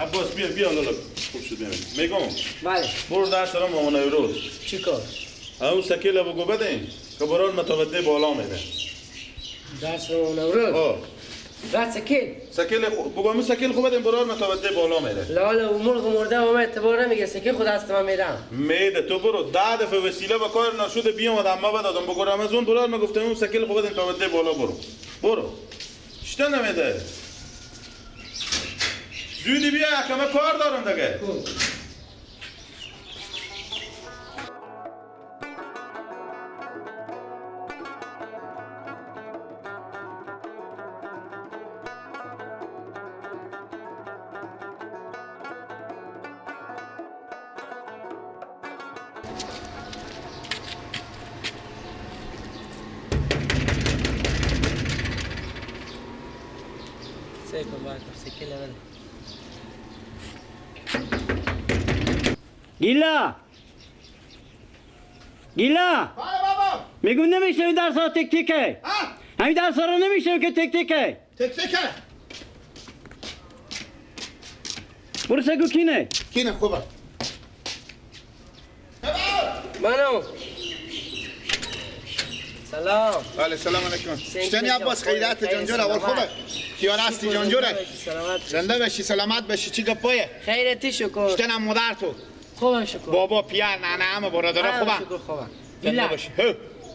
عباس بیا بیا لالا خوب شد میبینی. میگم بله برو در سلام مامان نوروز. چیکار؟ اون سکیل بگو بدین که بران متوده بالا میره. در سلام نوروز. آه بعد سکیل سکیل بگو امو سکیل خوب بدین بران متوده بالا میره. لالا مرغ مرده و من اعتبار نمیگه سکیل خود دست من میدم. میده تو برو 10 دفعه وسیله به کار نشده بیام اما بدادم بگو رمضان بران من گفتم اون سکیل خوب بدین تا بده بالا برو. برو. چطور نمیده؟ زودی بیا که من کار دارم دیگه. گیلا گیلا بله بابا میگم نمیشه این درس ها تک تکه. همین درس ها رو نمیشه که تک تکه تک تکه. برو سگو کینه کینه خوبه. منو سلام. بله سلام علیکم. شتنی عباس خیرات جانجور اول خوبه. کیان هستی جانجوره؟ زنده باشی سلامت باشی. چی گپایه؟ خیرتی شکر. شتنم مادر تو خوبم شکر. بابا پیر ننه همه برادرها خوبم شکر خوبم. زنده باشی.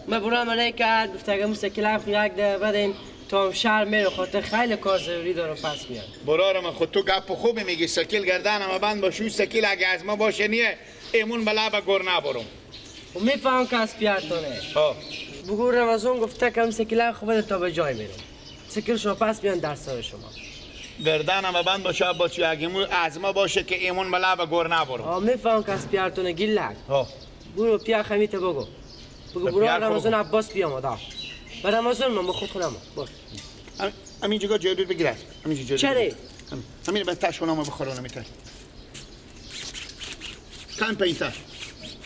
من برام علیه کرد گفت اگه موسیقی خو یک ده بدین تا شهر میره خاطر خیلی کار ضروری دارم پس میاد. برارم خود تو گپ خوبی میگی. سکیل گردنم بند باشه سکیل اگه از ما باشه نیه ایمون به لب گور نبرم. و میفهم که از پیرتونه. بگو رمضان گفته که سکیل خو بده تا به جای میرم. سکیل شما پس میان در سر شما. گردنم بند باشه عباسی اگه از ما باشه که ایمون به لب گور نبرم. میفهم که از پیرتونه گیلک. برو پیر خمیته بگو. بگو برو رمضان عباس بیام آدا. و رمضان من با خود خودم برو. همین جگا جلو بگیر. همین جلو. چرا؟ همین به تشونامو بخورونم میتر. کم پایین‌تر.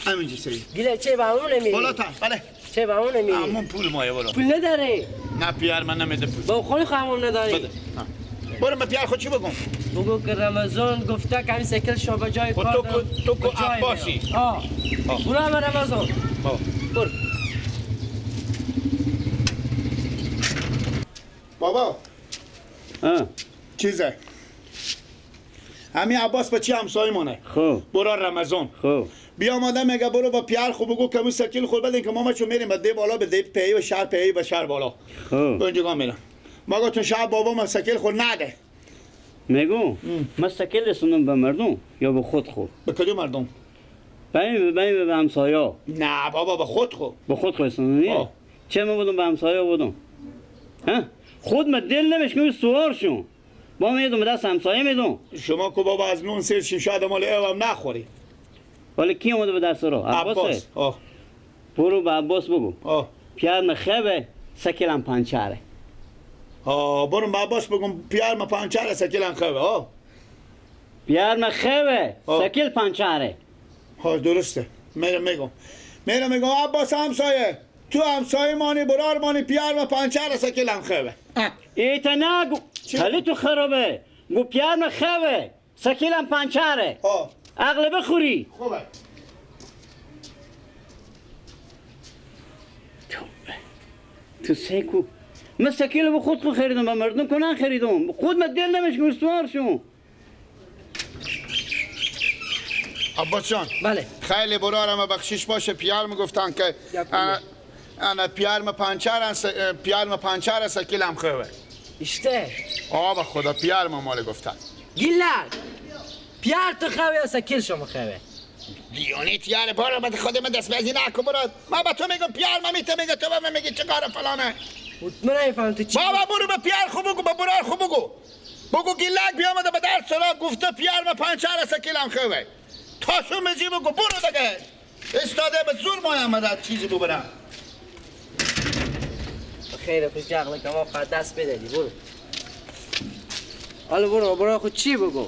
همینجا سری. گیله چه به همون نمیری؟ بالاتر. بله. چه به همون نمیری؟ همون پول مایه بالا. پول نداره. نه پیر من نمیده پول. با خود همون نداری. بده. برو به پیر خود چی بگم؟ بگو که رمضان گفته که همین سکل شما به جای کار دارم. تو کو عباسی. آه. برو هم رمضان. برو. بابا. چیزه؟ همین عباس با چی همسایه مونه؟ خب. برو رمضان. خب. بیا آماده میگه برو با پیار خوب بگو که مو سکیل خود بدین که ما ما چون میریم به دی بالا به دی پی و شهر پی و شهر بالا. خب. اونجا میرم. ما گفتم شب بابا ما سکیل خود نده. میگم ما سکیل رسوندم به مردم یا به خود خود؟ به کدوم مردم؟ به به همسایه. نه بابا به خود خود. به خود خود رسوندم. چه ما بودم به همسایه بودم؟ ها؟ خود ما دل نمیش که سوار شون. با میدم دست همسایه میدم. شما کو بابا از نون سیر شیشه مال اوم نخوری. ولی کی اومده به درس رو؟ عباس. برو به عباس بگو. پیار مخبه سکیلم پنچره. برو به عباس بگم پیار ما پنچره سکیلم خبه. پیار مخبه سکیل پنچره. ها درسته. میرم میگم. میرم میگم عباس همسایه تو همسایه مانی برار مانی پیار ما پنچره سکیلم خبه. ایتا نگو خیلی تو خرابه. گو پیار مخبه سکیلم پنچره. عقل بخوری. خوبه. تو سیکو من سکیل به خود خود خریدم به مردم کنن خریدم خود من دل نمیش که سوار شون. عباس جان. بله. خیلی برارم بخشش باشه پیار میگفتن که انا پیار ما پنچر پیار ما پنچر سکیلم خوبه. اشته. آه به خدا پیار ما مال گفتن. گیلک. پیار تو خوبه یا سکیل شما خوبه؟ دیونیت یاره برو به خود من دست بازی نکن برو. من به تو میگم پیار من میته میگه تو به من میگی چه کار فلانه. من نمیفهمم تو چی. بابا برو به پیار خوب بگو به برار خوب بگو. بگو گیلک بیامده به در سراغ گفته پیار من پنچر سکیلم خوبه. تاشو مزی بگو برو دیگه. استاده به زور ما آمده چیزی ببرم. خیر خوش عقل که ما فقط دست بدادی برو. حالا برو برو خود چی بگو؟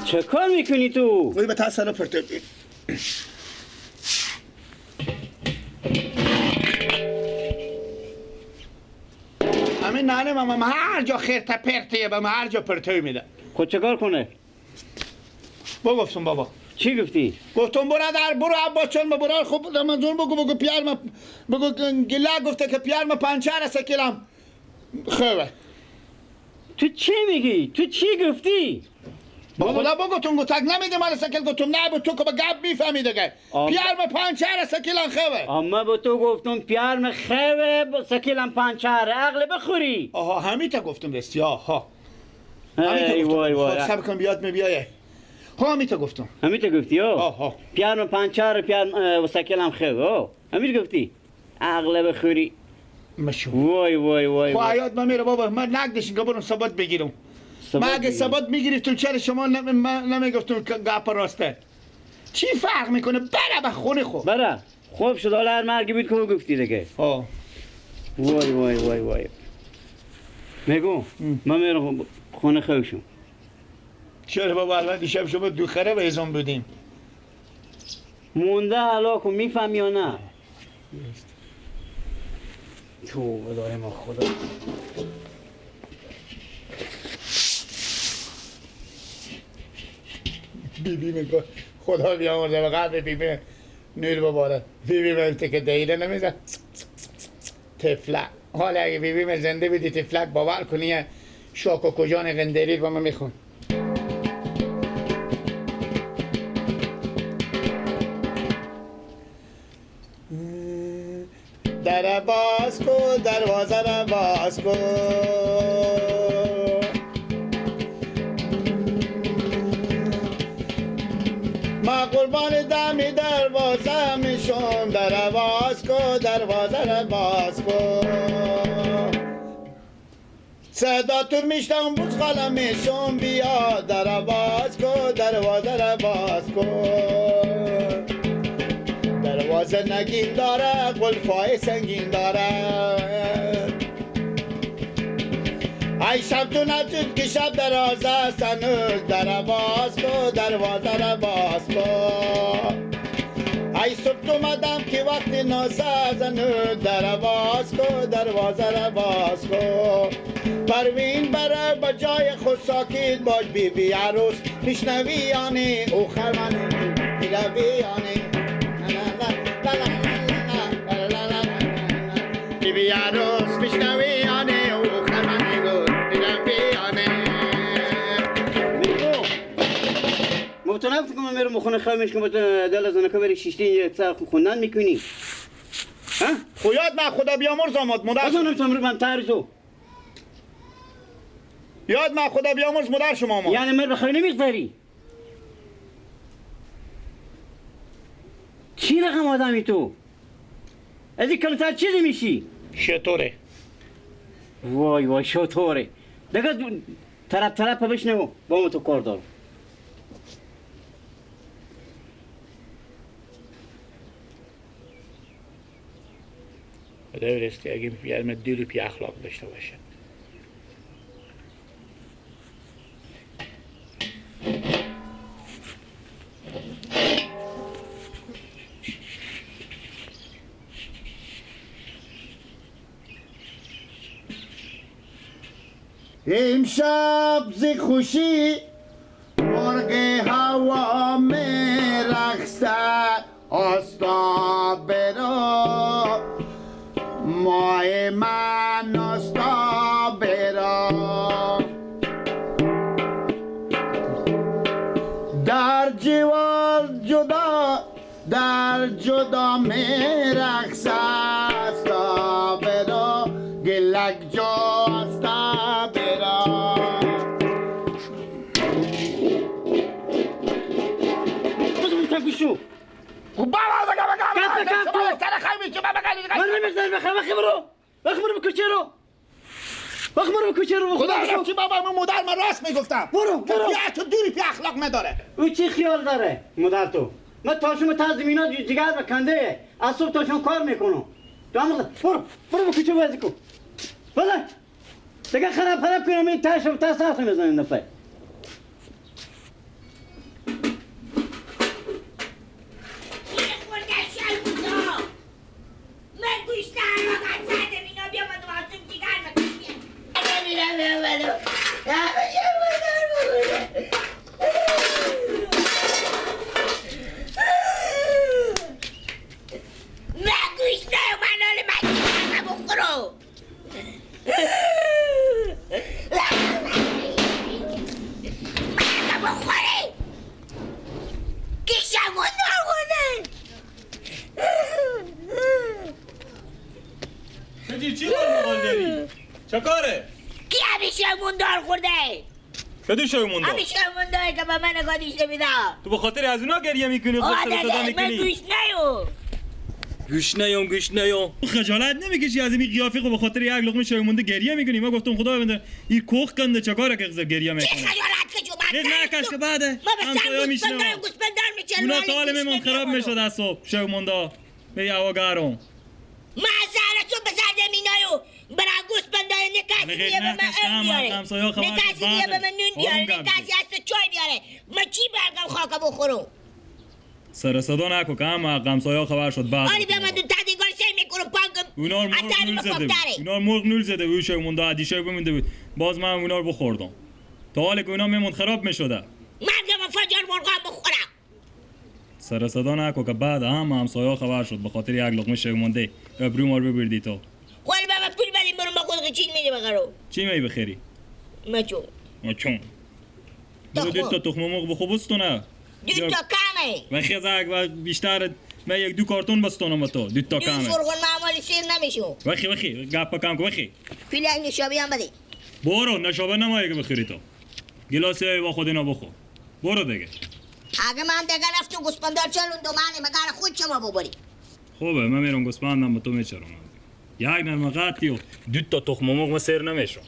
چه کار میکنی تو؟ ولی به تاثیر پرتو. همین نانه ماما هر جا خرت پرتیه به ما هر جا پرتوی میده. خود چه کار کنه؟ با گفتم بابا. چی گفتی؟ گفتم برادر برو عباس جان برو خوب رمضان بگو بگو پیار ما بگو گله گفته که پیار ما پنچر است کلم خوبه. تو چی میگی؟ تو چی گفتی؟ با خدا بگو تو تک نمیده مال سکل گفتم نه با تو که با گپ میفهمی دیگه. پیار ما پنچر است کلم خوبه. اما با تو گفتم پیار ما خوبه با سکلم پنچر عقل بخوری. آها همین تا گفتم راستی. آها همین تا گفتم. صبر کن بیاد می بیایه. ها همین تا گفتم. همین تا گفتی ها. آها پیار ما پنچر پیار و سکلم خوبه. همین گفتی عقل بخوری. مشو. وای وای وای. خب حیات من میره بابا من نگدشین که برم ثبات بگیرم. ما اگه ثبات میگرفتم چرا شما نمیگفتم که گپ راسته؟ چی فرق میکنه؟ بره به خونه خود. بره خوب شد حالا هر مرگی بود که گفتی دیگه. ها وای وای وای وای. میگم من میرم خونه خوشم. چرا بابا الان دیشب شما دو خره به ازم بودیم. مونده هلاکو میفهمی یا نه؟ توبه داریم ما خدا. بی بی میگه خدا بیامرزه به قبر بی بی نور بباره. بی بی من که دیره نمیزن تفلک. حالا اگه بی بی من زنده بیدی تفلک باور کنی شاک و کجان قندری با من میخون. در باز کن دروازه را باز کن. ما قربان دمی دروازه میشم. در باز کن دروازه را باز کن. صدا تور میشتم بزغالم میشم. بیا در باز کن دروازه را باز کن. دروازه نگین داره قلفای سنگین داره. ای شب تو نجد که شب دراز است هنوز. در باز کن دروازه را باز کن. ای صبح تو مدم که وقتی ناز است هنوز. در باز کن دروازه را باز کن. پروین بره با جای خود ساکت باش. بی بی عروس میشنوی یعنی او خرمنه میروی یعنی بی بی عروس میشنوی یعنی او خرمنه گل میروی یعنی. میگو مبتنفت که من میرم خونه خواهیمش که دل از آنکه بری شیشتی یک سر خوندن میکنی. ها؟ خویاد من خدا بیامرز آمد مادر. از آنم تو من تاری تو. یاد من خدا بیامرز مادر شما آمد. یعنی من به خواهی نمیگذاری. چی رقم آدمی تو؟ از این کلتر چیزی میشی؟ شطوره. وای وای شطوره. دیگه طرف طرف بشنو با ما تو کار دارم. خدا برستی اگه بیارم دیری پی اخلاق داشته باشه. امشب ز خوشی مرغ هوا میرقصد آستا برو مای من آستا برو در جوار جدا در جدا میرقصد آستا برو گلک جو آستا برو. بزن بابا من نمی‌ذارم بخیر بخیر برو بخیر برو به کوچه رو بخیر برو به کوچه رو. خدا رفتی بابا من مادر من راست میگفتم. برو برو تو دوری پی اخلاق نداره. او چی خیال داره مادر تو؟ من تا شما تا زمینا جگر بکنده از صبح تا شما کار میکنم. تو هم برو برو به کوچه بازی کن. بله دیگه خراب خراب کنم این تاشو تا ساعت میزنم دفعه. بردم همه شیموندار بخوره. من گوشت من حال من چی بخورم؟ من بخوری کی شیموندار خورده؟ چی کار داری؟ چه کاره؟ کی همیشه موندار خورده؟ کدی شوی موندار؟ همیشه موندار که به من نگاه نمیده. تو به خاطر از اونا گریه میکنی خود سر صدا میکنی؟ من گوش نیوم. گوش نیوم گوش نیوم. خجالت نمیکشی از این قیافه خب به خاطر یک لقمه شوی مونده گریه میکنی؟ ما گفتم خدا بنده این کوخ کنده چه کاره که گریه میکنه؟ چه خجالت کشو من نه نکش که بعده ما به سر گوسفندار میچلم. اونا تا حال میمون خراب میشد از صبح شوی مونده به هوا گرم. ما از صبح به سر زمینایو برای گوسفندای نه کسی دیگه به من ام بیاره، نه کسی دیگه به من نون بیاره، نه کسی از چای بیاره. من چی برگم خاک بخورم؟ سر صدا نکن که هم همسایه‌ها خبر شد. بعد آری به من دو تدیگار سر میکنم پانگم. اونا رو مرغ نول زده بود، اونا رو مرغ نول زده بود، شو مونده عدیشه بمونده بود، باز من اونا رو بخوردم. تا حالا که اونا میموند خراب میشده. مرگم فجر مرغم بخورم. سر صدا نکن که بعد هم همسایه‌ها خبر شد به خاطر یک لقمه شو مونده ابرو ما رو ببردی تو. خواهی به من پول بدیم برو ما خود چی میده بخرم؟ چی می بخری؟ مچون. مچون. برو دو تا تخم مرغ بخو بستونه. دو تا کمه. و خیزک و بیشتر من یک دو کارتون بستونم تو دو تا کمه. دو فرغون معمولی سیر نمیشم. وخی وخی گپ کم کو وخی. پول یک نشابه هم بده. برو نشابه نمایه که بخری تو. گلاسی های با خود اینا بخور. برو دیگه. اگه من دیگه رفتم گوسفندار چلون دو منه مگر خود شما ببری. خوبه من میرم گوسفندم با تو میچرونم. یک نرم قطی و دو تا تخم مرغ سیر نمیشم.